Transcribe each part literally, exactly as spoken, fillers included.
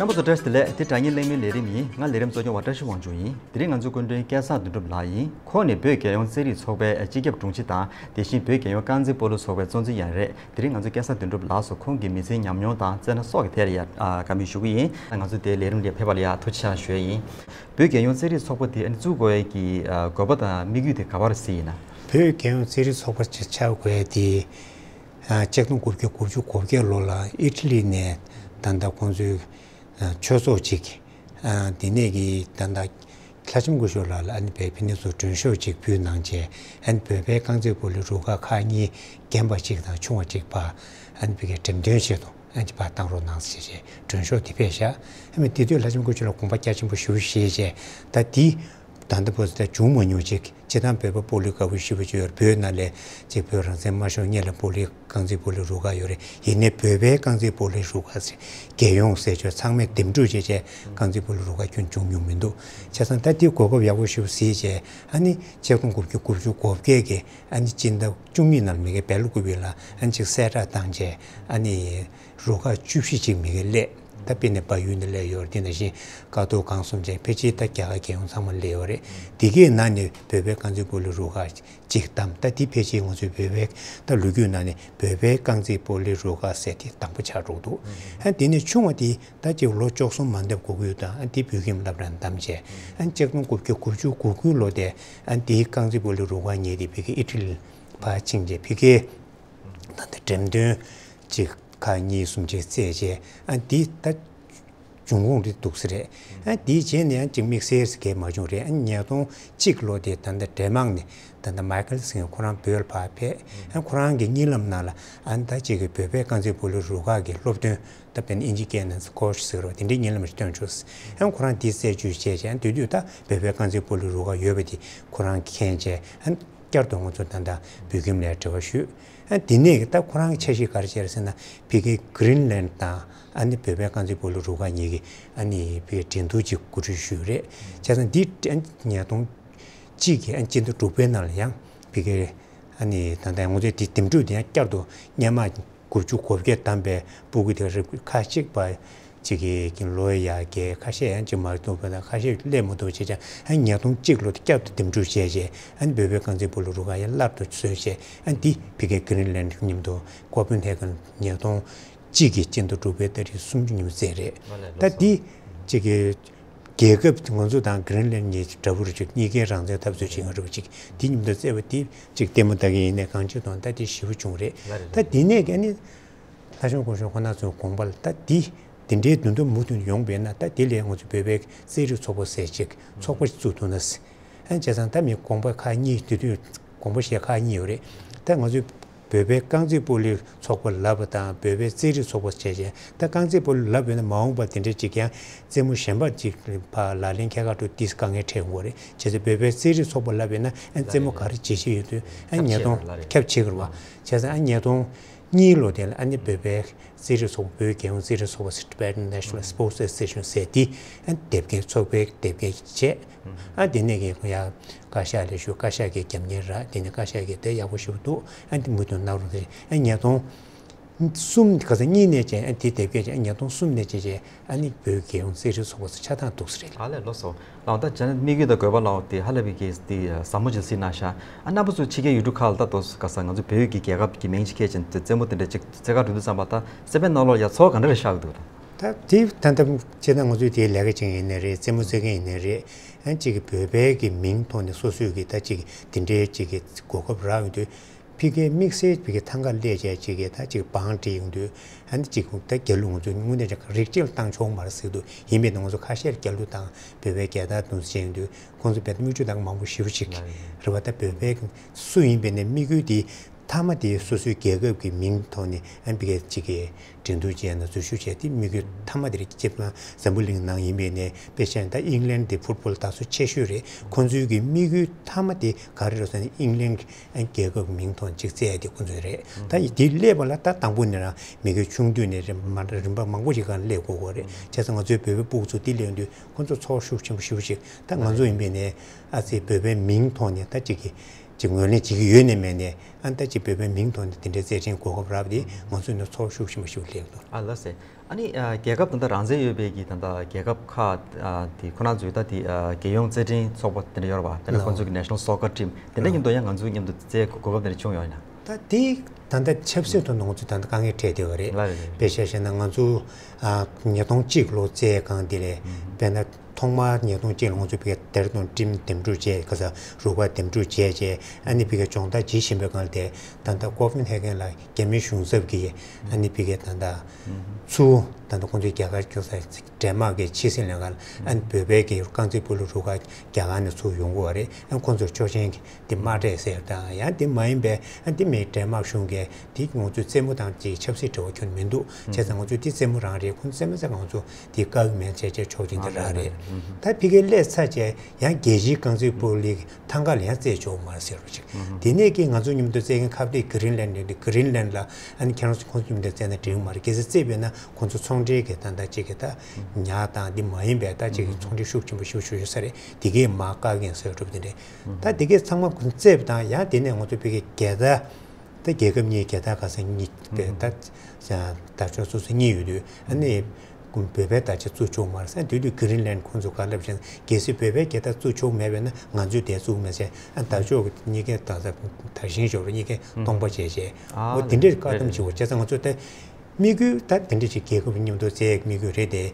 རྣམ་པ་ཚོ་བཀྲ་ཤིས་བདེ་ལེགས། འདི་དྲ་བརྙན་གླེང་མོལ་ལས་རིམ་ཡིན། ང་ལས་རིམ་གཙོ་སྐྱོང་བ་བཀྲ་ཤིས་དབང་ཕྱུག་ཡིན། དེ་རིང་ང་ཚོའི་སྐུ་མགྲོན་སྐལ་བཟང་དོན་གྲུབ་ལགས་ཡིན། ཁོང་ནི་བོད་རྒྱལ་ཡོངས་རྩེད་རིགས་ཚོགས་པའི་སྤྱི་ཁྱབ་དྲུང་ཆེ་དང་། དེ་བཞིན་བོད་རྒྱལ་ཡོངས་རྐང་རྩེད་སྤོ་ལོ་ཚོགས་པའི་གཙོ་འཛིན་ཡང་རེད། དེ་རིང་ང་ཚོ་སྐལ་བཟང་དོན་གྲུབ་ལགས་སུ་ཁོང་གི་མི་ཚེའི་ཉམས་མྱོང་དང་རྩེད་སྣ་སོགས་ཀྱི་ཐད་ལ་ཡ་ཨ་བཀའ་མོལ་ཞུ་གི་ཡིན། ང་ཚོ་དེ་ལས་རིམ་ལ་ཕེབས་པ་ལ་ཡ་ཐུགས་རྗེ་ཆེ་ཞུ་ཡ་ཡིན། བོད་རྒྱལ་ཡོངས་རྩེད་རིགས་ཚོགས་པ་དེ་ཨ་ནི་བཙུགས་དགོས་ཡ་གི་ཨ་དགོས་པ་དང་དམིགས་ཡུལ་དེ་ག་པར་གཟིགས་ཡིན་ན། བོད་རྒྱལ་ཡོངས་རྩེད་རིགས་ཚོགས་པ་ཆགས་དགོས་ཡ་དེ། ཨ་ཆིག་སྟོང་དགུ་བརྒྱ་དགུ་བཅུ་གོ་བརྒྱད་ལོ་ལ་ཨི་ཊ་ལི་ནས་ད་ལྟ་ཁོང་ཚོའི་ཨ་ཆོས་ཚོགས་ཅིག་ཨ་དེ་ནས་ཀྱི་ད་ལྟ་ལྷ་ལྕམ་སྐུ་ཞབས་ལགས་ལ་ཨ་ནི་བོད་ཕྱི་ནང་ཚོ་མགྲོན་ཤོག་ཅིག་ཕུལ་གནང་བྱས། ཨ་ནི་བོད་པའི་རྐང་རྩེད་སྤོ་ལོའི་རུ་ཁག་ཁག་གཉིས་རྒན་པ་གཅིག་དང་ཆུང་བ་གཅིག་བར་ཨ་ནི་བོད་སྐད་འགྲེམས་སྟོན་ཆེད་དུ་ཨ་ནི་ཕར་བཏང་རོགས་གནང་ཟེར་བྱས་མགྲོན་ཤོག་དེ་ཕེབས་ཤག་ཨ་ནི་དེ་དུས་ལྷ་ལྕམ་སྐུ་ཞབས་ལ་དགོངས་པ་རྒྱ་ཆེན་པོ་ཞེ་པོ་བཞེས་བྱས། ད་འདི་ད་ལྟ་བར་དུ་ད་བྱུང་མ་མྱོང་ཅིག་སྤྱིར་བཏང་བོད་པ་སྤོ་ལོའི་དགའ་བོ་ཞེ་པོ་ཅིག་ཡོད་རེད། བོད་ནང་ལ་ཅིག་བོད་རང་བཙན་མ་ཤོར་སྔོན་ལ་སྤོ་ལོའི་རྐང་རྩེད་སྤོ་ལོའི་རུ་ཁག་ཡོད་རེད། ཡིན་ནའི་བོད་པའི་རྐང་རྩེད་སྤོ་ལོའི་རུ་ཁག་ཟེར་རྒྱལ་ཡོངས་ཟེར་ཆོག་ཚང་མས་འདེམས་སྒྲུག་བྱས་བྱས་རྐང་རྩེད་སྤོ་ལོའི་རུ་ཁག་ཁྱོན་བྱུང་མྱོང་མི་འདུག་བྱས་ཙང་ད་འདི་གོ་སྐབས་ཡག་པོ་ཞེ་པོ་གཟིགས་བྱས། ཨ་ནི་ཆིག་སྟོང་དགུ་བརྒྱ་དགུ་བཅུ་གོ་བརྒྱད་ཀྱི་ཨ་ནི་སྤྱི་ཟླ་བཅུ་གཉིས་ནང་མི་རྒན་བེ་ལོ་ཀུ་པི་ལ་ཨ་ནི་ཅིག་གསལ་བསྒྲགས་བཏང་བྱས། ཨ་ནི་རུ་ཁག་བཅུ་བཞི་ཅིག་མི་རྒན་སླེབས། ད་དཔེར་ན་བལ་ཡུལ་ནས་སླེབས་ཡོད་རེད། དེ་ནང་བཞིན་ཀ་ཐོག་སྒང་གསུམ་ཅན་ཕལ་ཆེར་ད་རྒྱ་གར་རྒྱལ་ཡོངས་ཚང་མ་སླེབས་ཡོད་རེད། དེ་གའི་ནང་ནས་བོད་པའི་རྐང་རྩེད་སྤོ་ལོའི་རུ་ཁག་གཅིག་བདམས། ད་དེ་ཕལ་ཆེར་ང་ཚོའི་བོད་པའི་ད་ལོ་རྒྱུས་ནང་ནས་བོད་པའི་རྐང་རྩེད་སྤོ་ལོའི་རུ་ཁག་ཟེར་དེ་དང་པོ་ཆགས་འགྲོ་འདུག་ཨ་དེ་ནས་ཆུང་བ་དེ་ད་ཅིག་ལོ་བཅུ་གསུམ་མ་འདབ་དགུ་དགུའི་དང་ཨ་དེ་བོད་ཁྱིམ་བསླབ་གྲྭ་བདམས་བྱས། ཨ་ཆིག་སྟོང་དགུ་བརྒྱ་དགུ་བཅུ་གོ་དགུའི་ལོ་དེ་ཨ་དེའི་རྐང་རྩེད་སྤོ་ལོའི་རུ་ཁག་གཉིས་དེ་ཕ་གི་ཨི་ཊ་ལི་ཕར་ཕྱིན་བྱས་ཕ་གིའི་ད་ལྟ་འགྲེམས་སྟོན་ཅིག་ཁག་གཉིས་གསུམ་ཅིག་བཙལ་བྱས། ཨ་འདི་ད་འབྱུང་ཁུངས་རེད་འདུག་ས་རེད། ཨ་འདིའི་རྗེས་ནས་ཡང་ཅིག་དམིགས་བསལ་གྱི་མ་བྱུང་རེད། ཨ་ཉིས་སྟོང་གཅིག་ལོ་དེ་ད་ལྟ་འདྲེ་དམག་ནས་ད་ལྟ་མའི་ཁལ་ཟེར་མཁན་ཁོ་རང་བོད་ལ་ཕར་ཕེབས། ཨ་ཁོ་རང་གི་གཉིད་ལམ་ནང་ལ་ཨ་ད་ཅིག་གི་བོད་པའི་རྐང་རྩེད་སྤོ་ལོའི་རུ་ཁག་གི་སློབ་སྟོན་ད་དཔེར་ན་ཨིན་ཇི་སྐད་ནང་ཀོ་ཆི་ཟེར་བ་དེ་འདྲའི་གཉིད་ལམ་ཞིག་སྟོན་བྱུང་། ཨ་ཁོ་རང་དེ་རྩད་གཅོད་བྱས་བྱས། ཨ་དེ་དུས་ད་བོད་པའི་རྐང་རྩེད་སྤོ་ལོའི་རུ་ཁག་ཡོད་པ་དེ་ཁོ་རང་གིས་མཁྱེན་བྱས། ཨ་བསྐྱར་དུ་ང་ཚོ་ད་ལྟ་བོད་ཁྱིམ་ལ་འབྲེལ་བ་ཞུས། ཨ་དེ་ནས་ད་ཁོ་རང་གི་འཆར་གཞི་ག་རེ་བྱས་རེད་ཟེར་ན། ཕ་གི་གྷི་རིན་ལན་དང་ཨ་ནི་བོད་པའི་རྐང་རྩེད་སྤོ་ལོ་རུ་ཁག་གཉིས་ཀྱི་ཨ་ནི་ཕ་གི་འགྲན་བསྡུར་ཅིག་གོ་སྒྲིག་ཞུས་རེད། བྱས་ཙང་འདི་ཨ་ཉིས་སྟོང་གཅིག་གི་ཨ་སྤྱི་ཟླ་དྲུག་པའི་ནང་ལ་ཡང་ཕ་གི་ཨ་ནི་ད་ལྟ་ང་ཚོས་དེ་འདེམས་སྒྲུག་དེ་ཡང་བསྐྱར་དུ་སྔོན་མ་དགུ་བཅུ་གོ་བརྒྱད་བདམས་པའི་སྤུ་གུ་དེ་རིགས་ཁ་ཅིག་པ་ཅིག་གི་ལོ་ཡ་རྒས། ཁ་ཤས་ཡང་ཅིག་མ་ཐུབ་པ་དང་ཁ་ཤས་སླེབས་མ་ཐུབ་བྱས་ཀྱང་། ཨ་ཉིས་སྟོང་གཅིག་ལོ་དེ་བསྐྱར་དུ་འདེམས་སྒྲུག་བྱས་བྱས། ཨ་ནི་བོད་པའི་རྐང་རྩེད་སྤོ་ལོ་རུ་ཁག་ཡང་སླར་དུ་བཟོས་བྱས། ཨ་ནི་འདི་ཕ་གི་གྷི་རིན་ལན་མཉམ་དུ་ཀོ་པན་ཧེ་གན་ཉིས་སྟོང་གཅིག་གི་སྤྱི་ཟླ་དྲུག་པའི་ཏ་རིག་སུམ་ཅུ་ཉིན་མོ་བཙལ་རེད། ད་འདི་ཅིག་གི་རྒྱལ་ཁབ་ང་ཚོ་དང་གྷི་རིན་ལན་གཉིས་དགྲ་བོ་རུ་ཆུ་གཉིས་ཀའི་རང་བཙན་འཐབ་རྩོད་བྱེད་མཁན་རུ་ཆུ་འདི་མཉམ་དུ་བཙལ་བ་འདི་ཅིག་ལྟད་མོ་ལྟ་གི་ཡིན་ནའི་གང་ཅི་དང་ད་འདི་ཞེ་པོ་བྱུང་རེད། ད་འདི་ནས་ཀྱང་ནི་ལྷ་ལྕམ་སྐུ་ཞབས་ཁོང་རྣམ་ཚོའི་དགོངས་པ་ལ་ད་འདི་འདི་འདྲའི་འདུན་འདུན་མུ་མཐུད་ཡོང་བས་ན། ད་འདི་ལས་ང་ཚོ་བོད་པའི་རྩེད་རིགས་ཚོགས་པ་ཟེར་ཅིག་ཚོགས་པ་ཞིག་བཙུགས་ཐུབ་ན་ཟེར། ཨ་བྱས་ཙང་ད་མི་དགོངས་པ་ཁག་གཉིས། དེ་དུས་དགོངས་པ་བཞེས་ཁག་གཉིས་ཡོད་རེད། ད་ང་ཚོའི་བོད་པའི་རྐང་རྩེད་སྤོ་ལོའི་ཚོགས་པ་ལབ་པ་དང་བོད་པའི་རྩེད་རིགས་ཚོགས་པ་བྱས་བྱས། ད་རྐང་རྩེད་སྤོ་ལོ་ལབ་ཡོད་ན་མ་འོངས་པར་དེ་འདྲའི་ཅིག་ཀྱང་རྩེད་མོ་གཞན་པ་ཅིག་ཕར་ལག་ལེན་འཁྱེར་ག་འགྲོ་དུས་དཀའ་ངལ་འཕྲད་ཡོང་གི་རེད། བྱས་ཙང་བོད་པའི་རྩེད་རིགས་ཚོགས་པ་ལབ་ཡོད་ན་ཨ་རྩེད་མོ་ག་རེ་བྱེད་བཞིན་ཡོད་དུས་ཨ་ཉིས་སྟོང་ཁྱབ་ཆེ་གི་རེད་བ། བྱས་ཙང་ཨ་ཉིས་སྟོང་གཉིས་ལོ་དེ་ལ་ཨ་ནི་བོད་པའི་རྩེད་རིགས་ཚོགས་པ། བོད་རྒྱལ་ཡོངས་རྩེད་རིགས་ཚོགས་པ་ཟེར། Tibetan National Sports Association ཟེར་དེ་ཨ་དེབ་སྐྱེལ། ཚོགས་པའི་དེབ་སྐྱེལ་བྱས། ཨ་དེ་ནས་ཀྱི་ཡ་བཀའ་ཤག་ལ་ཞུ། བཀའ་ཤག་གིས་རྒྱབ་གཉེར་རག་དེ་ནས་བཀའ་ཤག་གིས་དེ་ཡག་པོ་ཞེ་པོ་འདུག་ཨ་དེ་མུ་མཐུད་གནང་རོགས་ཟེར། ཨ་ཉིས་སྟོང་གསུམ་ག་ས་གཉིས་ནས་བྱས། ཨ་དེ་དེབ་སྐྱེལ་བྱས། ཨ་ཉིས་སྟོང་གསུམ་ནས་བྱས་བྱས། ཨ་ནི་བོད་རྒྱལ་ཡོངས་རྩེད་རིགས་ཚོགས་པ་ཆགས་སྟངས་འདུག་ས་རེད། ཨ་ལས་ལོ་སོ། ལགས་ད་བྱས་ན་དམིགས་ཡུལ་དང་དགོས་པ་ལའོ་དེ་ཧ་ལས་པའི་གི་དེ་ཟབ་མོ་ཅིག་གཟིགས་གནང་ཤག་ཨ་རྣམ་པ་ཚོ་ཕྱི་རྒྱལ་ཡུལ་གྲུ་ཁག་ལ་ད་དུང་ག་ས་ང་ཚོ་བོད་ཀྱི་རྒྱལ་ཁབ་ཀྱི་མིང་ཅིག་འཁྱེར་བྱས་རྩེད་མོ་དེ་འདྲ་ཅིག་རྩེད་གར་འགྲོ་དུས་ཙམ་པ་ད་རྩེད་པའི་ནང་ལོགས་ལ་ཡ་ཚོར་བ་ག་འདྲ་རེ་ཤར་གི་འདུག་ད་དེ་ད་ལྟ་བྱས་ན་ང་ཚོའི་དེའི་ལས་ཀ་བྱེད་མཁན་ཡིན་ནའི་རེད། རྩེད་མོ་རྩེད་མཁན་ཡིན་ནའི་རེད། ཨ་ཅིག་གི་བོད་པའི་གི་མིང་ཐོག་ནས་སོ་སོའི་གི་ད་ཅིག་དེ་འདྲའི་ཅིག་གི་གོ་སྐབས་རག་ཡོང་དུས། ཕ་གིའི་དམིགས་བསལ་ཕ་གི་ཐང་ག་སླེབས་བྱས་ཅིག་གི་ད་ཅིག་བང་སྒྲིག་ཡོང་དུས། ཨ་ནི་ཅིག་ད་རྒྱ་ལུགས་ང་ཚོ་དངོས་གནས་ཅིག་རིགས་གཅིག་ལ་བཏང་ཆོག་མ་རེད་ཟེར་འདུག་ཡིན་པས་ན་ང་ཚོ་ཁ་ཤས་རྒྱ་ལུགས་དང་བོད་པའི་རྒྱལ་དར་དུང་ཟེར་ཡོང་དུས་ཁོང་ཚོ་བོད་དམིགས་ཁྲུས་དང་མང་པོ་ཞེ་པོ་ཅིག་རེད་བ། ད་བོད་པའི་སུ་ཡིན་པས་ན་དམིགས་ཡུལ་དེ་མཐའ་མ་དེ་སོ་སོའི་རྒྱལ་ཁབ་ཀྱི་མིང་ཐོག་ནས་ཨ་ནི་ཕ་གིའི་ཅིག་གི་འགྲན་བསྡུར་བྱས་ན་འཛུལ་ཞུགས་བྱས་ཏེ་དམིགས་ཡུལ་མཐའ་མ་དེ་རེད། སྤྱིར་བཏང་འཛམ་བུ་གླིང་ནང་ཡིན་པས་ནས་དཔེ་བཤད་ན་ད་ཨིང་ལན་དེ་ཕུཊ་བོལ་ད་གཟོད་ཆེ་ཤོས་རེད། ཁོང་ཚོའི་གི་དམིགས་ཡུལ་མཐའ་མ་དེ་ག་རེ་རེད་ཟེར་ན་ཨིང་ལན་རྒྱལ་ཁབ་མིང་ཐོག་ཅིག་བཙལ་ཡ་དེ་ཁོང་ཚོའི་རེད། ད་དེ་སླེབས་པ་ལ་ད་དང་པོ་ནས་རང་མི་གི་ཆུང་དུས་ནས་རིམ་མ་རིམ་པ་མང་པོ་ཞིག་གང་སླེབས་དགོས་དགོས་རེད། བྱས་ཙང་ང་ཚོའི་བོད་པའི་སྤུ་གུ་ཚོ་དེ་སླེབས་དུས་ཁོང་ཚོ་ཚོར་ཤུགས་ཆེན་པོ་ཞེ་པོ་ཅིག་ད་ང་ཚོ་ཡིན་པས་ནས་ཨ་ཙི་བོད་པའི་མིང་ཐོག་ནས་ད་ཅིག་གི་ཅིག་ངོས་ལེན་བྱེད་ཀྱི་ཡོད་ནས་མེད་ནས། ཨ་ད་ཅིག་བོད་པའི་མིང་ཐོག་ནས་དེ་འདྲའི་རྩེད་འགྲན་གོ་སྐབས་རག་པ་དེ་ང་ཚོ་ནས་ཚོར་ཤུགས་ཆེན་པོ་ཞིག་སླེབས་འདུག་ཨ་ལགས་སེ། ཨ་ནི་ཨ་རྒྱལ་ཁབ་ད་ལྟ་རང་བཙན་ཡོད་པའི་གི་ད་ལྟ་རྒྱལ་ཁབ་ཁག་ཨ་དེ་ཁོ་ན་ཚོའི་ད་དེ་ཨ་རྒྱལ་ཡོངས་རྩེད་འགྲན་ཚོགས་པ་དེ་འདྲ་ཡོད་རེད་པ། དེ་འདྲ་ལའོ། ཁོང་ཚོའི་གི་National Soccer Team དེ་འདྲ་ཨ་མཉམ་དུ་ཡང་ང་ཚོའི་མཉམ་དུ་རྩེད་གོ་སྐབས་དེ་འདྲ་བྱུང་ཡོད་ན། ད་དེ་ད་ལྟ་ཆབ་སྲིད་ཐོག་ནས་ང་ཚོས་ད་ལྟ་དཀའ་ངལ་འཕྲད་བསྡད་པ་རེད། ལགས་རེད་རེད། དཔེ་ཆ་བཞག་ན་ང་ཚོ་ཨ་ཉིས་སྟོང་གཅིག་ལོ་རྩེད་སྒང་དེ་ལས་ཨུ་ཧུ། དཔེར་ན་ཐོག་མར་ཉིས་སྟོང་གཅིག་ལ་ང་ཚོ་ཕ་གིར་ཌེ་ར་ཌུན་ཊིམ་འདེམས་སྒྲུག་བྱས། ག་ས་རུ་ཁག་འདེམས་སྒྲུག་བྱས་བྱས། ཨ་ནི་ཕ་གིར་སྦྱོང་བརྡར་བྱེད་བཞིན་པའི་སྒང་ལ་དེ་ད་ལྟ་ཀོ་པེན་ཧེ་གྷན་ལ་རྒྱ་མི་གཞུང་ཚབ་ཀྱིས་ཨ་ནི་ཕ་གིར་ད་ལྟ་ཚུར་ད་ལྟ་ཁོང་ཚོའི་རྒྱ་གར་སྐྱོད་ས་ཌེན་མཱག་གི་ཕྱི་སྲིད་ལྷན་ཁང་ལ་ཨ་ནི་བོད་པའི་གི་རྐང་རྩེད་སྤོ་ལོ་རུ་ཁག་རྒྱ་གར་ནས་ཚུར་ཡོང་དགོས་པ་རེད། ཨ་ཁོང་ཚོར་ཆོག་མཆན་གྱི་དེ་དམག་གྲས་ཟེར་དང་། ཡང་དེ་མ་ཡིན་པའི་ཨ་དེ་མིན་ཌེན་མཱག་གཞུང་གིས་དེ་ང་ཚོའི་རྩེད་མོ་དང་དེ་ཆབ་སྲིད་འབྲེལ་བ་ཁྱོན་མི་འདུག། བྱས་ཙང་ང་ཚོས་དེ་རྩེད་མོ་རང་རེད། ཁོང་ཚོ་རྩེད་མོ་རྩེ་ང་ཚོ་དེ་བཀག་གི་མེད་བྱས་བྱས་ཆོག་མཆན་དེ་རག་རེད། ད་ཕ་གིར་སླེབས་ཚར་བྱས་ཡང་རྒྱལ་སྤྱིའི་རྐང་རྩེད་སྤོ་ལོའི་ཐང་ག་ལ་ཡང་རྩེད་ཆོག་མ་རེད་ཟེར་བ་ཅིག། དེ་ནས་ཀྱི་ང་ཚོ་མཉམ་དུ་རྩེད་མཁན་ཁ་གཏད་གྷི་རིན་ལན་ཌ་ཡོད་དུས་གྷི་རིན་ལན་ཌ་ལ་ཨ་ནི་ཁྱེད་རང་ཚོ་ཁོང་ཚོ་མཉམ་དུ་རྩེད་ན་འགྲིག་གི་མ་རེད། གལ་སྲིད་རྩེད་པས་ན་ཁོང་ཚོ་ཚོང་འབྲེལ་གྱི་ད་ལྟ་ཅིག་གི་ད་ཉག་དང་འདི་མ་ཡིན་པའི་ད་ཅིག་གི་ཚོང་འབྲེལ་ཤུགས་ཆེན་པོ་ཞིག་ཞུ་ཡོད་ས་རེད། དེ་གས་མར་བཀག་གི་ཡིན་ཟེར་གྲུབ་དེ་འདྲས། ད་དེ་གས་ཚང་མ་ཁོང་རྩེད་པ་དང་ཡང་དེ་ནས་ང་ཚོ་ཕ་གི་རྒྱལ་དར་ད་རྒྱལ་ཁབ་གཉིས་རྒྱལ་དར་ག་ས་གཉིས་པའི་ད་དར་ལྕོག་སོ་སོ་གཉིས་ཡོད་དུས་ཨ་ནི་བོད་པའི་དར་ཆ་བཙུགས་ཆོག་མ་རེད་ཟེར། དེ་དུས་གྷི་རིན་ལན་ཌ་ཁོང་ཚོ་ག་ལབ་བཞིན་གལ་སྲིད་བོད་པའི་རྒྱལ་དར་བཙུགས་ཆོག་མེད་པས་ན་ང་ཚོས་དེ་བཙུགས་མེད་ཟེར། ཨ་དར་ལྕོག་གཉིས་ཀའི་དར་དར་ཞིང་ཞོར་གཉིས་ཀའི་སྟོང་པ་བྱས་བྱས། ཨོ་དེ་འདྲའི་བཀག་སྡོམ་བྱེད་དགོས། བྱས་ཙང་ང་ཚོ་ད། དམིགས་ཡུལ་ད་དེ་འདྲ་ཅིག་རྒྱལ་ཁབ་མཉམ་དུ་རྩེད་ཡག་དམིགས་ཡུལ་རེད་དེ།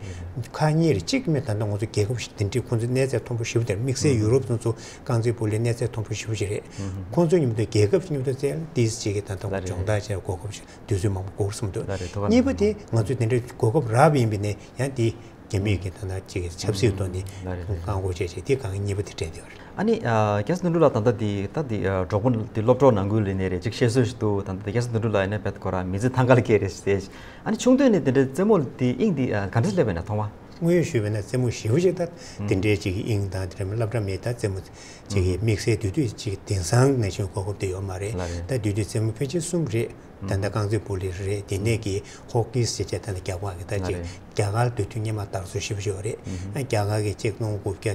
ཁག་གཉིས་རེད། གཅིག་མིན་ད་ལྟ་ང་ཚོ་རྒྱལ་ཁབ་ཞིག་དེ་འདྲའི་ཁོང་ཚོ་གནས་ཚད་མཐོན་པོ་ཞེ་པོ་དེ་རེད། དམིགས་བསལ་ཡུ་རོབ་ཚོ་ཚོ་རྐང་རྩེད་སྤོ་ལོའི་གནས་ཚད་མཐོན་པོ་ཞེ་པོ་ཅིག་རེད། ཁོང་ཚོ་མཉམ་དུ་རྒྱལ་ཁབ་ཞིག་མཉམ་དུ་རྩེད་ཡག་ཏིས་ཅིག་གི་ད་ལྟ་ལགས་རེད། སྦྱོང་བརྡར་བྱས་གོ་སྐབས་ཤིག་དུས་ཚོད་མང་པོ་འགོར་བསམ་འདུག། ལགས་རེད། ཐུགས་ཁག་གཉིས་པ་དེ་ང་ཚོས་དེ་འདྲའི་གོ་སྐབས་རག་པ་ཡིན་པ་ཡིན་ན་ཡང་དེ་རྒྱ་མིའི་གི་ད་ལྟ་ཅིག་ཆབ་སྲིད་ཐོག་ནས་ལགས་རེད། ལགས་རེད། བཀག་འགོག་བྱས་བྱས་དེ་དཀའ་ངལ་གཉིས་པ་དེ་འཕྲད་བསྡད་ཡོད་རེད། ཨ་ནི་ཨ་རྒྱལ་སྲས་དོན་གྲུབ་ལགས་ད་ལྟ་འདི་ད་འདི་ཨ་གྲོགས་པོ་འདི་སློབ་གྲོགས་ནང་ཁུལ་ལ་ནས་རེད། ཅིག་བཤད་སྲོལ་ཞིག་འདུག། ད་ལྟ་རྒྱལ་སྲས་དོན་གྲུབ་ལགས་ཡིན་ན་བེད་ཁོ་རང་མི་ཚེ་ཐང་ག་ལ་སྐྱེལ་རེད་ཟེར། ཨ་ནི་ཆུང་དུས་ནས་དེ་འདྲའི་རྩེད་མོ་འདི་དབྱིངས་འདི་ཨ་ག་འདྲ་སླེབས་པ་ཡིན་ན་ཐོག་མ། དངོས་ཡོད་ཞུས་པ་ན་རྩེད་མོ་ཞེ་པོ་ཅིག་ད་དེ་འདྲའི་ཅིག་དབྱིངས་དང་དེ་འདྲ་སློབ་གྲྭ་མེད་ད་རྩེད་མོ་ཅིག་གི་དམིགས་བསལ་དུས་དུས་ཅིག་དེང་སང་ནང་བཞིན་གོ་སྐབས་དེ་ཡོད་མ་རེད། ལགས་རེད། ད་དུས་དུས་རྩེད་མོ་ཕལ་ཆེར་གསུམ་རེད། ད་ལྟ་རྐང་རྩེད་སྤོ་ལོ་རེད། དེ་ནས་ཀྱི་ཧོ་ཀིས་ཟེར་བྱས་ད་ལྟ་རྒྱ་གར་གྱི་ད་ཅིག་ལགས་རེད། རྒྱ་གར་དུས་དུས་སྔོན་མ་དར་སྲོལ་ཞེ་པོ་ཅིག་ཡོད་རེད། ཨ་རྒྱ་གར་གྱི་གཅིག་སྟོང་དགུ་བརྒྱ་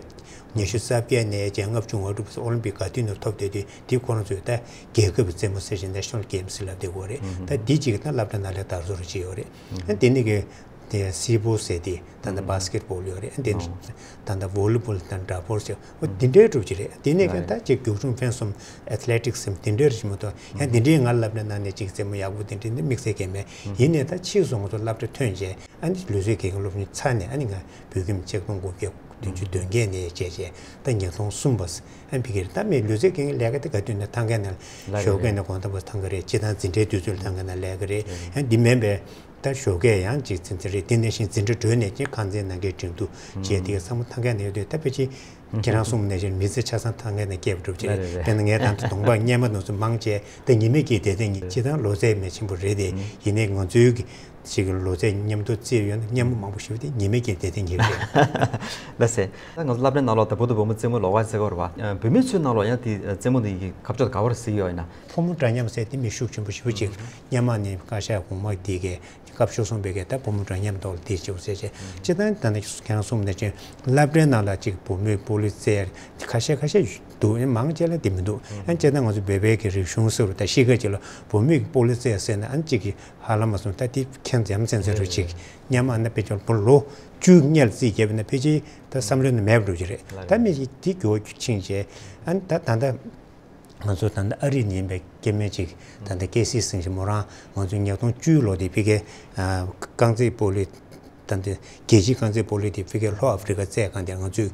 ཉི་ཤུ་རྩ་བརྒྱད་ནས་བྱས་ལྔ་བཅུ་ང་དྲུག་ཨོ་ལིམ་པིག་ག་དུས་ནས་ཐོབ་བསྡད་དུས་དེ་ཁོ་རང་ཚོས་ད་རྒྱལ་ཁབ་ཀྱི་རྩེད་མོ་ཟེར་བཞིན་ནེ་ཤ་ནལ་གེམ་སི་ལབ་བསྡད་ཡོད་རེད། ད་དེ་ཅིག་ད་སློབ་གྲྭ་ནང་ལ་དར་སྲོལ་ཅིག་ཡོད་རེད། ཨ་དེ་ནས་ཀྱི་དེ་སི་པོ་ཟེར་དེ་ད་ལྟ་ཨ་བྷ་སི་ཀེ་ཊི་བོལ་ཡོད་རེད། ཨ་དེ་ཨ་ད་ལྟ་ཝོ་ལི་བོལ་དང་ཌ་བོལ་ཟེར་འོ་དེ་འདྲའི་གྲུབ་ཀྱི་རེད། དེ་ནས་ཀྱང་ད་ཅིག་རྒྱུག་མཆོང་འཕེན་གསུམ་ཨེ་ཐི་ལེ་ཊིག་སི་དེ་འདྲའི་རེད་མ་གཏོགས་ཡང་དེ་འདྲའི་ང་སློབ་གྲྭ་ནང་ནས་ཅིག་རྩེད་མོ་ཡག་པོ་དེ་འདྲའི་ནི་དམིགས་བསལ་གང་མེད། ཡིན་ནའི་ད་ཕྱིས་སུ་ང་ཚོ་སློབ་གྲྭ་ཐོན་རྗེས་ཨ་ནི་ལུས་རྩལ་དགེ་རྒན་སློབ་གཉེར་ཚར་ནས་ཨ་ནི་ང་བོད་ཁྱིམ་གཅིག་སྟོང་དགུ་བརྒྱ་བདུན་ཅུ་དོན་བརྒྱད་ནས་བྱས་རྗེས་ད་ཉིས་སྟོང་གསུམ་པ་ཨ་ཕ་གིར་ད་མི་ལུས་རྩལ་དགེ་རྒན་ལས་ཀ་དེ་ག་དུས་ནས་ཐང་ག་ནས་ལགས་རེད། ཞོགས་ཀས་ནས་དགོང་དག་བར་ཐང་ག་རེད། སྤྱིར་བཏང་འཛིན་གྲྭའི་དུས་ཚོད་ལ་ཐང་ག་ནས་ལས་ཀ་རེད། ཡང་འདི་མིན་པའི་ད་ཞོགས་ཀས་ཡང་ཅིག་འཛིན་གྲྭ་རེད། དེ་ནང་བཞིན་འཛིན་གྲྭ་གྲོལ་ནས་ཀྱང་ཁང་ཚན་ནང་གའི་འགྲིམ་འདུག་བྱས་དེ་ག་ཚང་མ་ཐང་ག་ནས་ཡོད་དུས་ད་ཕལ་ཆེར་ཁྱེད་རང་གསུངས་ནང་བཞིན་མི་ཚེ་ཆ་ཚང་ཐང་ག་ནས་སྐྱེལ་བ་གྲུབ་ཅིག་རེད། རེད། དཔེར་ན་ངས་ད་ལྟ་གདོང་པ་སྔས་མ་ནང་ཚོ་མང་ཆེ་ད་ཉི་མ་གཅིག་བསྡད་དེ་ཉི་སྤྱིར་བཏང་ལོ་ཚད་མི་ཆེན་པོ་རེད་དེ། ཡིན་ནའི་ང་ཚོའི་གི་ཅིག་ལོ་ཚད་མཉམ་དུ་རྩེས་ཡོད་ན་སྙན་མོ་མང་པོ་ཞུ་སྟེ་ཉི་མ་གཅིག་བསྡད་དེ་ཉི་རེད། ལགས་སེ། ད་ང་ཚོ་སློབ་གྲྭའི་ནང་ལོགས་ད་བུ་དང་བུ་མོ་རྩེད་མོ་ལོགས་ཀ་རྩེ་གི་རེད་པ། བུད་མེད་ཚོའི་ནང་ལོགས་ཡང་དེ་རྩེད་མོ་འདི་གི་ཁ་ཕྱོགས་ག་པར་གཟིགས་ཡོད་ཡིན་ན། ཕོ་མོ་འདྲ་མཉམ་ཟེར་དེ་མི་ཤུགས་ཆེན་པོ་ཞེ་པོ་ཅིག་སྔོན་མ་ནས་བཀའ་ཤག་གོང་མ་འདི་གས་སྐབས་ཤོར་སོང་བའི་གས་ད་བུ་མོ་འདྲ་མཉམ་ཐོག་ལ་དེ་བྱེད་དགོས་ཟེར་བྱས། སྤྱིར་བཏང་ད་ནི་ཁྱེད་རང་གསུངས་ནང་བཞིན་སློབ་གྲྭའི་ནང་ལ་ཅིག་བུད་མེད་སྤོ་ལོ་རྩེད་ཡ་ཁ་ཤས་ཁ་ཤས་འདུག། ཡང་མང་ཆེ་ལ་དེ་མི་འདུག། ཡང་སྤྱིར་བཏང་ང་ཚོ་བོད་པའི་གི་རིག་གཞུང་ཟེར་བ་དང་གཤིས་ཀ་ཅིག་ལ་བུད་མེད་ཀྱི་སྤོ་ལོ་རྩེད་ཟེར་ན་ཨ་ནི་ཅིག་གི་ཧ་ལམ་མ་སོང་ད་དེ་ཁྱད་མཚར་ཡ་མཚན་ཚོད་རུ་ཅིག་སྔོན་མ་ན་དཔེ་ཆ་བུ་ལོ་བཅུ་སྔོན་ལ་རྩིས་བརྒྱབ་ན་ཕལ་ཆེར་ད་བསམ་བློ་ནང་མེད་པ་འགྲོ་གི་རེད། ད་མི་ཅིག་དེ་འགྱུར་བ་ཕྱིན་བྱས་ཨ་ནི་ད་ད་ལྟ། ང་ཚོ་ད་ལྟ་ཨ་རི་ནས་ཡིན་པའི་སྐྱེ་དམན་ཅིག་ད་ལྟ་ཀེ་སི་སིང་ཞེས་མོ་རང་ང་ཚོ་ཉིས་སྟོང་བཅུ་ལོ་དེ་ཕ་གིའི་རྐང་རྩེད་སྤོ་ལོའི་ད་ལྟ་རྒྱལ་སྤྱིའི་རྐང་རྩེད་སྤོ་ལོ་དེ་ཕ་གིའི་ལྷོ་ཨ་ཧྥེ་རི་ཀ་རྩེད་སྒང་དེ་ང་ཚོས་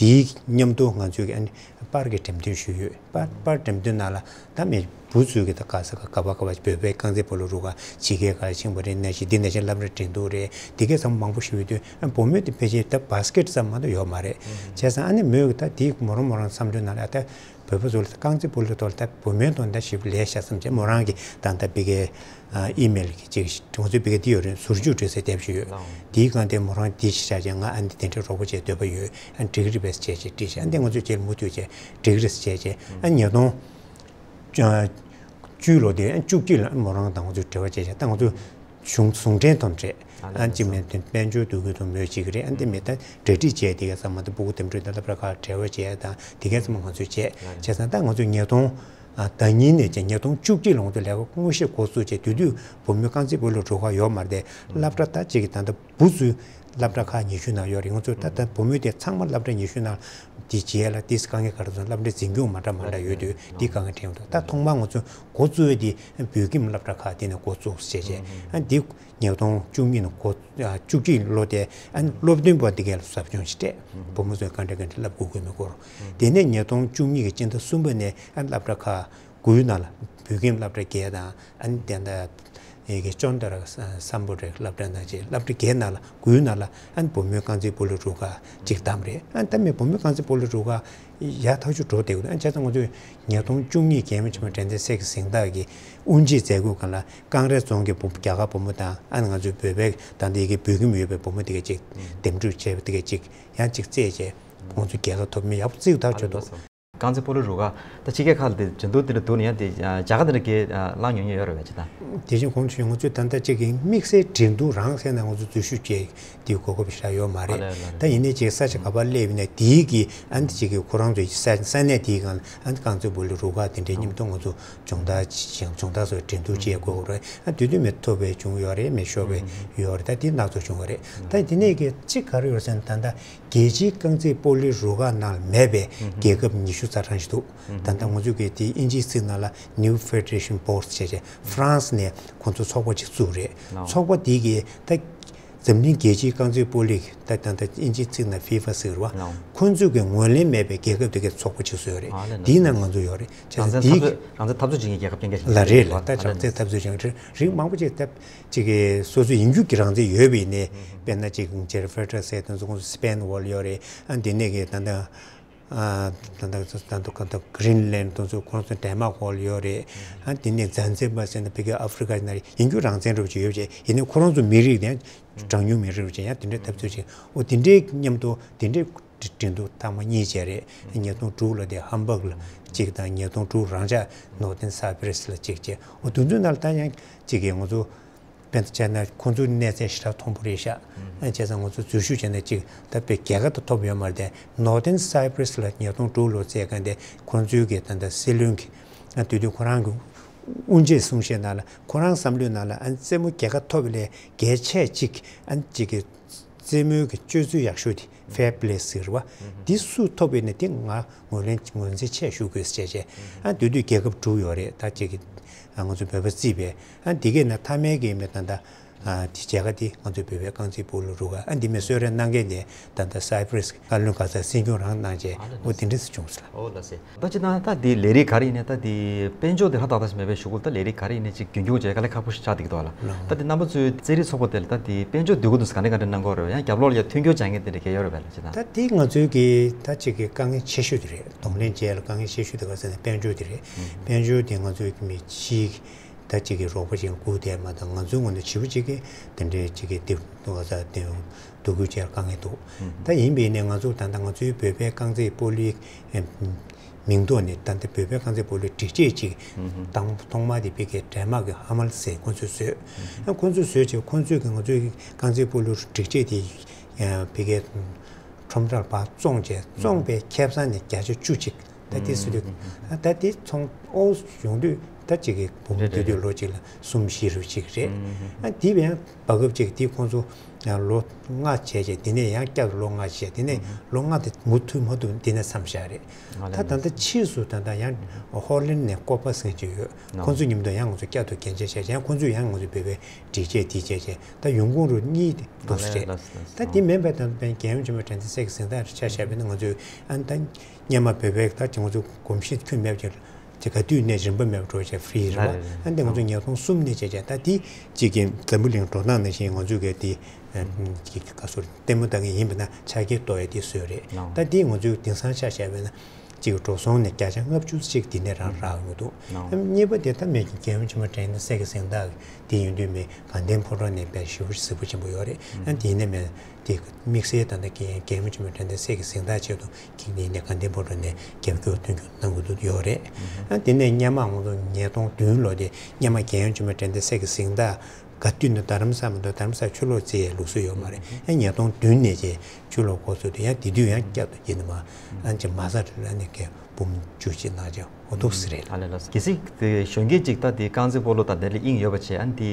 དེའི་མཉམ་དུ་ང་ཚོས་ཨ་ནི་པར་གྱི་འགྲེམས་སྟོན་ཞུས་ཡོད། པར་པར་འགྲེམས་སྟོན་ནང་ལ་ད་མི་བུ་ཚོས་ཀྱི་ད་ག་ས་ག་ག་བ་ག་བ་བོད་པའི་རྐང་རྩེད་སྤོ་ལོ་རུ་ཁག་ཕྱི་རྒྱལ་ཁག་ཕྱིན་པ་རེད། ནང་བཞིན་འདི་ནང་བཞིན་སློབ་གྲྭ་འགྲིམ་འདུག་རེད། དེ་གས་ཚང་མ་མང་པོ་ཞུས་ཡོད་དུས་ཨ་བུ་མོས་དེ་ཕལ་ཆེར་ད་བྷ་སི་ཀེ་ཊི་ཙམ་མ་གཏོགས་ཡོད་མ་རེད། བྱས་ཙང་ཨ་ནི་མོས་ཀྱི་ད་དེའི་མོ་རང་མོ་རང་བསམ་བློའི་ནང་ལ་ཨ་ད། བོད་པ་ཚོ་ལ་རྐང་རྩེད་སྤོ་ལོའི་ཐོག་ལ་ད་བུད་མེད་ཐོག་ད་ཞིབ་ལས་བྱ་བསམ་བྱས་མོ་རང་གི་ད་ལྟ་ཕ་གིའི་ཨི་མེལ་གྱི་ཅིག་ང་ཚོའི་ཕ་གི་འདི་ཡོད་རེད། ཟུར་འཇུག་འབྲི་སའི་དེབ་ཞིག་ཡོད། དེའི་སྒང་དེ་མོ་རང་འདི་ཞིག་བྱ་བྱས་ང་ཨ་འདི་དེ་འདྲའི་རོགས་པ་བྱེད་འདོད་པ་ཡོད། ཨ་འགྲིག་གི་རེད་པས་བྱས་བྱས་བྲིས་བྱས་ཨ་འདི་ང་ཚོས་རྗེས་ལ་མུ་མཐུད་བྱས་འགྲིག་གི་རེད་བྱས་བྱས་ཨ་ཉིས་སྟོང་བཅུ་ལོ་དེ་ཨ་བཅུ་གཅིག་ལ་ཨ་མོ་རང་དང་ང་ཚོས་འབྲེལ་བ་བྱས་བྱས་ད་ང་ཚོ། གཞུང་ཟུང་འབྲེལ་དང་འབྲེལ། ཨ་ནི་ཅི་མིན་དོན་དཔལ་འབྱོར་འདུ་འགོད་དང་མོས་གཅིག་རེད། ཨ་ནི་དེ་མིན་ད་གྲ་སྒྲིག་བྱས་དེ་ག་ཚང་མ་ད་ཕྲུ་གུ་དེ་འཕྲོས་ད་སློབ་གྲྭ་ཁག་འབྲེལ་བ་བྱས་དང་དེ་ག་ཚང་མ་ང་ཚོས་བྱས། བྱས་ཙང་ད་ང་ཚོས་ཉིས་སྟོང་ ཨ། ཟླ་ཉིན་ནས་ཀྱང་ཉིས་སྟོང་བཅུ་གཅིག་ལོ་ང་ཚོ་ལས་ཀ་དངོས་གཞི་འགོ་བཙུགས་བྱས། དེ་དུས་བུ་མོའི་རྐང་རྩེད་སྤོ་ལོ་རུ་ཁག་ཡོད་མ་རེད་དེ། སློབ་གྲྭ་ད་ཅིག་གི་ད་ལྟ་བུ་ཚོའི་སློབ་གྲྭ་ཁག་ཉི་ཤུ་ནང་ཡོད་རེད། ང་ཚོ་ད་ལྟ་བུ་མོའི་དེ་ཚང་མ་སློབ་གྲྭ་ཉི་ཤུ་ནང་དེ་བྱས་ལ། དེ་དཀའ་ངལ་ག་རེ་སོང་། སློབ་གྲྭའི་འཛིན་སྐྱོང་མ་འདྲ་མ་འདྲ་ཡོད་དུས་དེ་དཀའ་ངལ་འཕྲད་ཡོང་འདུག་ད་ཐོག་མར་ང་ཚོ་འགོ་བཙུགས་དེ་བོད་ཁྱིམ་སློབ་གྲྭ་ཁག་དེ་ནས་འགོ་བཙུགས་བྱས་བྱས། ཨ། འདི་ཉིས་སྟོང་བཅུ་གཉིས་ནས་འགོ་ཨ། བཅུ་གཅིག་ལོ་དེ། ཨ། སློབ་སྟོན་པ་འདི་གས་ལ་ཟབ་སྦྱོང་ཞིག་སྤྲད། བུ་མོ་ཚོས་ག་འདྲ་ག་འདྲ་བསླབ་དགོས་དགོས་མེད་སྐོར། དེ་ནས་ཉིས་སྟོང་བཅུ་གཉིས་ཀྱི་སྤྱི་ཟླ་གསུམ་པ་ནས། ཨ། སློབ་གྲྭ་ཁག་དགུའི་ནང་ལ། བོད་ཁྱིམ་སློབ་གྲྭ་བརྒྱད་དང་། ཨ་ནི་དེ་འདྲ་ཡི་གེ་ཅོན་ཏ་ར་སམ་བྷོ་ཊ་སློབ་གྲྭ་ནང་བཞིན་སློབ་གྲྭ་བརྒྱད་ནང་ལ། དགུའི་ནང་ལ། ཨ་ནི་བུ་མོའི་རྐང་རྩེད་སྤོ་ལོ་རུ་ཁག་ཅིག་བདམས་རེད། ཨ་ནི་ད་མི་བུ་མོའི་རྐང་རྩེད་སྤོ་ལོ་རུ་ཁག་ཡག་ཐག་ཆོད་འགྲོ་བསྡད་ཡོད། ཨ། བྱས་ཙང་ང་ཚོས་ཉིས་སྟོང་བཅུ་གཉིས་རྒྱལ་ཡུམ་ཆེན་མོ་དྲན་རྟེན་གཟེངས་རྟགས་ཀྱི་དབུ་འབྱེད་མཛད་སྒོའི་སྒང་ལ་ཀང་རའེ་རྫོང་གི་བུ། རྒྱ་གར་བུ་མོ་དང་། ཨ་ནི་ང་ཚོའི་བོད་པའི་ད་ལྟ་ཡི་གེ་བོད་ཁྱིམ་ཡོད་པའི་བུ་མོ་དེ་གས་ཅིག་འདེམས་སྒྲུག་བྱས་པ་དེ་གས་ཅིག་ཡང་ཅིག་རྩེད་བྱས། ཁོང་ཚོ་རྒྱལ་ཁ་ཐོབ་མི་ཡག་པོ་རྩེ་ཐག་ཆོད་འདུག་རྐང་རྩེད་སྤོ་ལོ་རུ་ཁག་ད་ཕྱི་རྒྱལ་ཁག་ལ་དེ་འགྲན་བསྡུར་དེ་ལ་འདུག་ནས་ཡང་དེ་རྒྱ་གར་དེ་འདྲ་གས་བླངས་མྱོང་མྱོང་ཡོད་རེད་པས། ཅི་ད། དེ་བཞིན་གོང་དུ་ཞུས། ང་ཚོས་ད་ལྟ་ཅིག་གི་དམིགས་བསལ་འགྲན་བསྡུར་རང་བཙན་ནང་ང་ཚོ་འཛུལ་ཞུགས་བྱས། དེའི་གོ་སྐབས་ཞིག་ཡོད་མ་རེད། ཨ་ལས་ལ་ལ། ད་ཡིན་ནའི་ཅིག་ས་ཆ་ག་པར་སླེབས་ནས་དེའི་གི། ཨ་ནི་ཅིག་གི་ཁོ་རང་ཚོའི་ས་ས་གནས་དེའི་སྒང་ལ། ཨ་ནི་རྐང་རྩེད་སྤོ་ལོ་རུ་ཁག་དེ་འདྲའི་མཉམ་དུ་ང་ཚོ་སྦྱོང་བརྡར་བྱེད། སྦྱོང་བརྡར་སོགས་འགྲན་བསྡུར་བྱེད་དགོས་རེད། ཨ། དེ་དུས་མི་ཐོབ་པའི་བྱུང་ཡོད་རེད། མི་ཤོར་བའི་ཡོད་རེད། ད་དེ་སྣ་ཚོགས་བྱུང་བ་རེད། ད་དེ་ནས་གི་ཅིག་ག་རེ་ཡོད་ཟེར་ན། ད་ལྟ་རྒྱལ་སྤྱིའི་རྐང་རྩེད་སྤོ་ལོའི་རུ་ཁག་ནང་ལ་མེད་པའི་རྒྱལ་ཁབ་ཉི་ཤུ་རྩ་གྲངས་ཤིག་འདུག་ད་ལྟ་ང་ཚོས་གི་དེ་དབྱིན་ཇིའི་ཚིག་ནང་ལ་New Federation Boards བྱས་བྱས། ཧྥ་རན་སི་ནས་ཁོང་ཚོ་ཚོགས་པ་ཅིག་བཙུགས་རེད། ཚོགས་པ་དེ་གི་ད་འཛམ་གླིང་རྒྱལ་སྤྱིའི་རྐང་རྩེད་སྤོ་ལོའི། ད་ད་ད་དབྱིན་ཇིའི་ཚིག་ནང་ཕི་ཧྥ་ཟེར་བ། ཁོང་ཚོས་གི་ངོས་ལེན་མེད་པའི་རྒྱལ་ཁབ་དེ་གའི་ཚོགས་པ་ཅིག་བཟོས་རེད། དེའི་ནང་ང་ཚོ་ཡོད་རེད། བྱས་ཙང་རང་བཙན་འཐབ་རྩོད། རང་བཙན་འཐབ་རྩོད་བྱེད་མཁན་རྒྱལ་ཁབ་རྐྱང་རྐྱང་ཞིག་ལ་རེད་ལ། ད་རང་བཙན་འཐབ་རྩོད་བྱེད་མཁན་རིགས་མང་པོ་ཅིག་ད་ཅིག་གི་སོ་སོ་ཡིན་རྒྱུ་གི་རང་བཙན་ཡོད་པ་ཡིན་ནའི། དཔེར་ན་ཅིག་ཇེ་ཧྥེ་ཏྲ་ཟེར་དེ་ཚོ། ཁོང་ཚོ་སི་པེན་འོག་ལ་ཡོད་རེད། ཨ། དེ་ནས་གི་ད་ལྟ། ཨ། ད་ལྟ་ད་ལྟ་ད་ལྟ་གྷི་རིན་ལན་དེ་ཚོ། ཁོང་ཚོ་ཌེན་མཱག་འོག་ལ་ཡོད་རེད། ཨ། དེ་ནས་ཛན་ཛི་བར་ཟེར་ན་ཕ་གི་ཨ་ཧྥི་རི་ཀ་ནང་ཡིན་རྒྱུ་རང་བཙན་འདྲ་བོ་ཅིག་ཡོད་པ་བྱས། ཡིན་ནའི་ཁོ་རང་ཚོ་མི་རིགས་དེ་གྲངས་ཉུང་མི་རིགས་རེད་བྱས། ཡང་དེ་འདྲའི་འཐབ་རྩོད་བྱས། འོ། དེ་འདྲའི་མཉམ་དུ་དེ་འདྲའི་འགྲན་བསྡུར་ཐེངས་མ་གཉིས་བྱས་རེད། ཉིས་སྟོང་དྲུག་ལ་དེ་ཧམ་སྦག་ལ་གཅིག་དང་། ཉིས་སྟོང་དྲུག་རང་འཇགས་ནོར་ཐེན་སའི་པི་རེ་སི་ལ་གཅིག་བྱས། འོ། དེ་ཚོའི་ནང་ལ་ད་ཡང་གཅིག་གི་ང་ཚོ། དཔེར་ན་བྱས་ན་ཁོང་ཚོའི་གནས་ཚད་ཞེ་དྲག་མཐོན་པོ་རེད་ཤག་ཨ། བྱས་ཙང་ང་ཚོ་འཛུལ་ཞུགས་བྱས་ན་ཅིག་ད་དཔེ་རྒྱལ་ཁ་ད་ཐོབ་ཡོད་མ་རེད་དེ། ནོར་ཐེན་སའི་པི་རེ་སི་ལ་ཉིས་སྟོང་དྲུག་ལོ་རྩེད་མཁན་དེ། ཁོང་ཚོའི་གི་ད་ལྟ་སྲིད་བློན་གྱི། ཨ། དེ་དུས་ཁོ་རང་གི་དབུ་འབྱེད་གསུང་བཤད་ནང་ལ། ཁོ་རང་བསམ་བློའི་ནང་ལ། ཨ། རྩེད་མོ་རྒྱལ་ཁ་ཐོབ་པ་ལས་གལ་ཆེ་གཅིག་ཨ། གཅིག་གི་རྩེད་མོའི་གི་སྤྱོད་ཚུལ་ཡག་ཤོས་དེ་ཕེར་པི་ལེ་ཟེར་བ། འདི་སུ་ཐོབ་པ་ཡིན་ནའི་དེ་ང་ངོས་ལེན། ངོས་འཛིན་ཆེ་ཞུ་དགོས་ཟེར་བྱས་བྱས། ཨ། དེ་དུས་རྒྱལ་ཁབ་དྲུག་ཡོད་རེད། ད་ཅིག་གི། ཨ། ང་ཚོ་བོད་པ་བརྩིས་པས། ཨ། འདི་གས་ནས་མཐའ་མའི་གི་མི་ད་ལྟ། ཨ། དེ་མཇལ་ཁ་དེ་ང་ཚོའི་བོད་པའི་རྐང་རྩེད་སྤོ་ལོ་རུ་ཁག། ཨ། འདི་མི་གསོལ་རས་གནང་མཁན་དེ་ད་ལྟ་སའི་པི་རེ་སི་བཀའ་བློན་ག་ས་སྲིད་སྐྱོང་རང་གནང་བྱས། ཨོ། དེ་འདྲས་སུ་བྱུང་སོང་ལ། ཨོ། ལགས་སེ། ད་ཅི་ན་ད་དེ་ལས་རིགས་ག་རེ་ཡིན་ནའི། ད་དེ་དཔལ་འབྱོར་དེ་ཧ་ཏག་ཏག་ཞིག་མེད་པའི་གཞུག་གུ་ལ། ད་ལས་རིགས་ག་རེ་ཡིན་ནའི་ཅིག་རྒྱུན་འཁྱོངས་བྱས་དཀའ་ལས་ཁག་པོ་ཞིག་ཆགས་བསྡད་ཀྱི་འདུག་ལ། ད་དེ་རྣམ་པ་ཚོའི་རྩེད་རིགས་ཚོགས་པ་དེ་ལ་ད་དེ་དཔལ་འབྱོར་སྡུག་གུ་འདུག་ཟེར། ག་འདྲ་ག་འདྲ་གནང་གི་ཡོད་རེད་པས། ཡང་རྒྱབ་ལོགས་ལ་ཡང་མཐུན་འགྱུར་བྱ་མཁན་དེ་འདྲ་གས་ཡོད་རེད་པས་ལ། ཅི་ད། ད་དེ་ང་ཚོའི་གི་ད་ཅིག་གི་དཀའ་ངལ་ཆེ་ཤོས་དེ་རེད། གདོང་ལེན་བྱེད་ཡ་ལ་དཀའ་ངལ་ཆེ་ཤོས་དེ་ག་ཟེར་ན་དཔལ་འབྱོར་དེ་རེད། དཔལ་འབྱོར་དེ་ང་ཚོའི་གི་མི་ཕྱིའི་ད་ཅིག་གི་རོགས་པ་ཅིག་ལ་སྒུག་བསྡད་མ་གཏོགས། ང་ཚོའི་ངོས་ནས་ཞེ་པོ་ཅིག་གི་དེ་འདྲའི་ཅིག་གི་དེ་ང་ཚོ་དེ་སྡུག་གུ་བྱེད་དཀའ་ངལ་འདུག་ད་ཡིན་པས་ནས་ང་ཚོ་ད་ལྟ་ང་ཚོའི་བོད་པའི་རྐང་རྩེད་སྤོ་ལོའི་མིང་ཐོག་ནས། ད་ལྟ་བོད་པའི་རྐང་རྩེད་སྤོ་ལོའི་སྒྲིག་ཆས་ཅིག་དང་ཐོག་མ་དེ་ཕ་གིའི་ཌེན་མཱག་གི་ཧ་མལ་ཟེར་ཁོང་ཚོས་བཟོས། ཨ། ཁོང་ཚོས་བཟོས་བྱས། ཁོང་ཚོས་ཀྱིས་ང་ཚོའི་རྐང་རྩེད་སྤོ་ལོའི་སྒྲིག་ཆས་དེ་ཕ་གིའི་ཁྲོམ་རར་ཕར་བཙོངས་བྱས། བཙོངས་པའི་ཁེ་བཟང་ནས་བརྒྱ་ཆ་བཅུ་གཅིག་ད་དེ་སུ་དུས། ཨ། ད་དེ་ཚོང་ཨོ་ཡོང་དུས་ད་ཅིག་གི་འབུམ། རེད་རེད་དུས་དུས་རེད། ལོ་གཅིག་ལ་གསུམ་བཞི་རུ་གཅིག་རེད། ཨ། དེ་བས་ཡང་བར་སྐབས་ཅིག་དེ་ཁོང་ཚོ་ཡང་ལོ་ལྔ་བྱས་བྱས། དེ་ནས་ཡང་བསྐྱར་ལོ་ལྔ་བྱས། དེ་ནས་ལོ་ལྔ་དེ་མུ་མཐུད་མ་ཐུབ། དེ་ནས་མཚམས་བཞག་རེད། ད་ད་ལྟ་ཕྱིས་སུ་ད་ལྟ་ཡང་ཧོ་ལན་ནས་ཀོ་པ་ཟེར་གྱི་ཡོད། ཁོང་ཚོ་མཉམ་དུ་ཡང་ང་ཚོ་བསྐྱར་དུ་གན་རྒྱ་བྱས་བྱས། ཡང་ཁོང་ཚོས་ཡང་ང་ཚོ་བོད་པའི་སྒྲིག་ཆས་དེ་བྱས་བྱས། ད་ཡོང་ཁུངས་རུ་གཉིས་དེ་འདུག་ཟེར་རེད། ད་དེ་མིན་པའི་ད་ལྟ་རྒྱལ་ཡུམ་ཆེན་མོའི་དྲན་རྟེན་གཟེངས་རྟགས་ཆ་བཞག་པ་ཡིན་ན། ང་ཚོས་ཨ་ནི་ད་སྔོན་མ་བོད་པའི་ད་ང་ཚོ་གོམས་གཤིས་ཁྱོན་མེད་པ་ཅིག་དེ་ག་དུས་ནས་རིན་པ་མེད་པ་འགྲོ་བྱས་ཧྥི་རི་རེད་པ། ཨ་ནི་ང་ཚོ་ཉིས་སྟོང་གསུམ་ནས་བྱས་བྱས། ད་དེ་གཅིག་གི་འཛམ་བུ་གླིང་འགྲོ་སྟངས་ནང་བཞིན་ང་ཚོས་གི་དེ་ག་ཟེར། ལྟད་མོ་ལྟ་མཁན་ཡིན་པ་ན་ཆ་རྐྱེན་ལྟོས་ཡ་དེ་བཟོས་རེད། ད་དེ་ང་ཚོས་དེང་སང་ཆ་བཞག་པ་ཡིན་ན། གཅིག་གི་འགྲོ་སོང་ནས་བརྒྱ་ཆ་ལྔ་བཅུ་ཅིག་དེ་ནས་རང་རག་ཡོང་གི་འདུག་ཨ། གཉིས་པ་དེ་ད་མི་རྒྱལ་ཡུམ་ཆེན་མོའི་དྲན་རྟེན་གཟེངས་རྟགས་དེ་ཡིན་དུས། མི་དགའ་ལྡན་ཕོ་བྲང་ནས་དཔེ་ཞེ་པོ་གཟིགས་པོ་ཆེན་པོ་ཡོད་རེད། ཨ། དེ་ཡིན་ན་མི་དེ་དམིགས་བསལ་ད་ལྟ་རྒྱལ་ཡུམ་ཆེན་མོའི་དྲན་རྟེན་གཟེངས་རྟགས་ཆེད་དུ་ཁྱེད་ཡིན་ནས་དགའ་ལྡན་ཕོ་བྲང་ནས་རྒྱབ་སྐྱོར་མཐུན་འགྱུར་གནང་གི་འདུག་ཡོད་རེད། ཨ། དེ་ནས་སྔོན་མ་ང་ཚོ་ཉིས་སྟོང་བདུན་ལོ་དེ་སྔོན་མ་རྒྱལ་ཡུམ་ཆེན་མོའི་དྲན་རྟེན་གཟེངས་རྟགས་ ག་དུས་ན་རྡ་རམ་ས་མི་འདུག་རྡ་རམ་ས་ཆུ་ལོག་རྩི་ཡའི་ལུགས་སྲོལ་ཡོད་མ་རེད། ཨ་ཉིས་སྟོང་བདུན་ནས་ཅིག་ཆུ་ལོག་འགོ་ཚུགས་དུས་ཡང་དེ་དུས་ཡང་བསྐྱར་དུ་ཡིན་ནི་མ་ཨ་ཅིག་མ་ས་རེད་ལ་ནི་ཀའི་འབུམ་བཅུ་གཅིག་ནང་ཅིག་འོ་འདུག་སེ་རེད། ཨ་ལས་ལགས་སོ། གལ་སྲིད་དེ་གཞོན་སྐྱེས་ཅིག་ད་དེ་རྐང་རྩེད་སྤོ་ལོ་དང་དེ་ལ་དབྱིངས་ཡོད་པ་བྱས་ཨ་ནི་དེ་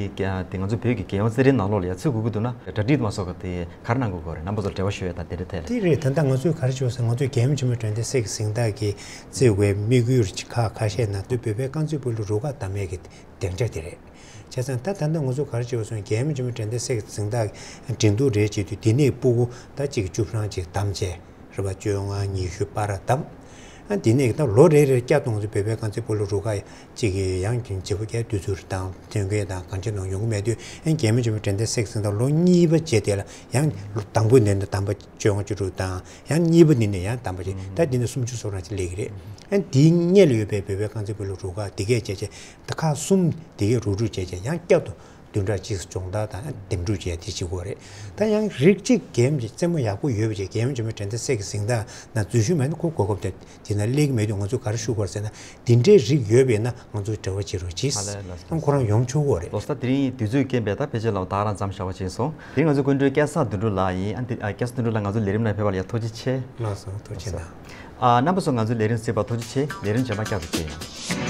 དེ་ང་ཚོ་བོད་ཀྱི་རྒྱལ་ཡོངས་རྩེད་འགྲན་ནང་ལོགས་ལ་ཡ་ཚུད་དགོས་ཀྱི་འདུག་ན་གྲ་སྒྲིག་དུ་མ་སོགས་ཀ་དེ་ག་རེ་གནང་དགོས་ཀྱི་རེད། རྣམ་པ་ཚོར་འབྲེལ་བ་ཞུ་ཡ་དང་དེ་འདྲའི་ཐད་ལ། དེ་རེད། ད་ལྟ་ང་ཚོས་ག་རེ་བྱས་སོང་། ང་ཚོས་རྒྱལ་ཡུམ་ཆེན་མོའི་དྲན་རྟེན་གསེར་གྱི་གཟེངས་རྟགས་ཀྱི་རྩེ་བའི་དམིགས་ཡུལ་ཁག་ཁ་ཤས་ནང་དུ་བོད་པའི་རྐང་རྩེད་སྤོ་ལོ་རུ་ཁག་བདམས་ཡས་ཀྱི་སྡིངས་ཆ་དེ་རེད། བྱས་ཙང་ད་ད་ལྟ་ང་ཚོ་ག་རེ་བྱས་པ་སོང་། རྒྱལ་ཡུམ་ཆེན་མོའི་དྲན་རྟེན་གསེར་གྱི་གཟེངས་རྟགས་འགྲན་བསྡུར་རེད་བྱེད་དུས་དེ་ནས་སྤུ་གུ་ད་གཅིག་བཅུ་གྲངས་ཅིག་བདམས་བྱས་རེད་པ། བཅོ་ལྔ་ཉི་ཤུ་བར་བདམས། ཨ་དེ་ནས་ད་ལོ་རེ་རེར་བསྐྱར་དུ་ང་ཚོ་བོད་པའི་རྐང་རྩེད་སྤོ་ལོ་རུ་ཁག་ཅིག་གིས་ཡང་བྱེད་པོ་བརྒྱད་དུས་ཚོད་དང་དོན་འཁྱོལ་དང་གང་ཅི་ནང་ཡོང་གི་མེད་དུས། ཨ་རྒྱལ་ཡུམ་ཆེན་མོའི་དྲན་རྟེན་གསེར་གྱི་གཟེངས་རྟགས་ལོ་གཉིས་པ་བྱས་དེ་ལ་ཡང་ལོ་དང་པོ་ནས་ནི་བདམས་པ་བཅོ་ལྔ་བཅུ་དྲུག་དང་། ཡང་གཉིས་པ་ནས་ནི་ཡང་བདམས་པ་བྱས། ད་དེ་ནས་སུམ་ཅུ་སོ་གྲངས་ཅིག་སླེབས་ཀྱི་རེད། ཨ་དེའི་སྔོན་ལ་ཡོད་པའི་བོད་པའི་རྐང་རྩེད་སྤོ་ལོ་རུ་ཁག་དེ་གས་བྱས་བྱས། ད་ཁག་གསུམ་དེ་གའི་རུ་ཁག་བྱས་བྱས་ཡང་བསྐྱར་དུ་བདུན་ཕྲག་གཅིག་སྦྱོང་བརྡར་དང་འདེམས་སྒྲུག་བྱས་དེ་བྱེད་དགོས་རེད། ད་ཡང་རིགས་གཅིག་རྒྱལ་ཡུམ་གྱི་རྩེད་མོ་ཡག་པོ་ཡོད་པ་བྱས་རྒྱལ་ཡུམ་ཆེན་མོའི་དྲན་རྟེན་གསེར་གྱི་གཟེངས་རྟགས་ནང་འཛུལ་ཞུགས་མེད་ན་ཁོ་གོ་སྐབས་དེ་དེ་ན་སླེབས་ཀྱི་མེད་དུས། ང་ཚོས་ག་རེ་ཞུ་དགོས་ཟེར་ན། དེ་འདྲའི་རིགས་ཡོད་པས་ན་ང་ཚོས་འབྲེལ་བ་བྱེད་རོགས་གྱིས། ཨ་ལས་ལགས་སོ། ཨང་ཁོ་རང་ཡོང་ཆོག་གོ་རེད། ལོ་གསར་དེ་རིང་དུས་ཚོད་རྐྱེན་པས་ད་ཕལ་ཆེར་ལ་ད་ག་རང་མཚམས་བཞག་པ་བྱས་སོང་། དེ་རིང་ང་ཚོ་སྐུ་མགྲོན་སྐལ་བཟང་དོན་གྲུབ་ལགས་ཡིན། ཨ་འདི་ཨ་སྐལ་བཟང་དོན་གྲུབ་ལགས་ང་ཚོའི་ལས་རིམ་ནང་ཕེབས་པ་ལ་ཡ་ཐུགས་རྗེ་ཆེ། ལགས་སོ། ཐུགས་རྗེ་གནང་། ཨ་རྣམ་པ་ཚོ་ང་ཚོའི་ལས་རིམ་གཟིགས་པར་ཐུགས་རྗེ་ཆེ། ལས་རིམ་རྗེས་མ་བསྐྱར་དུ་མཇལ་ཡོང་།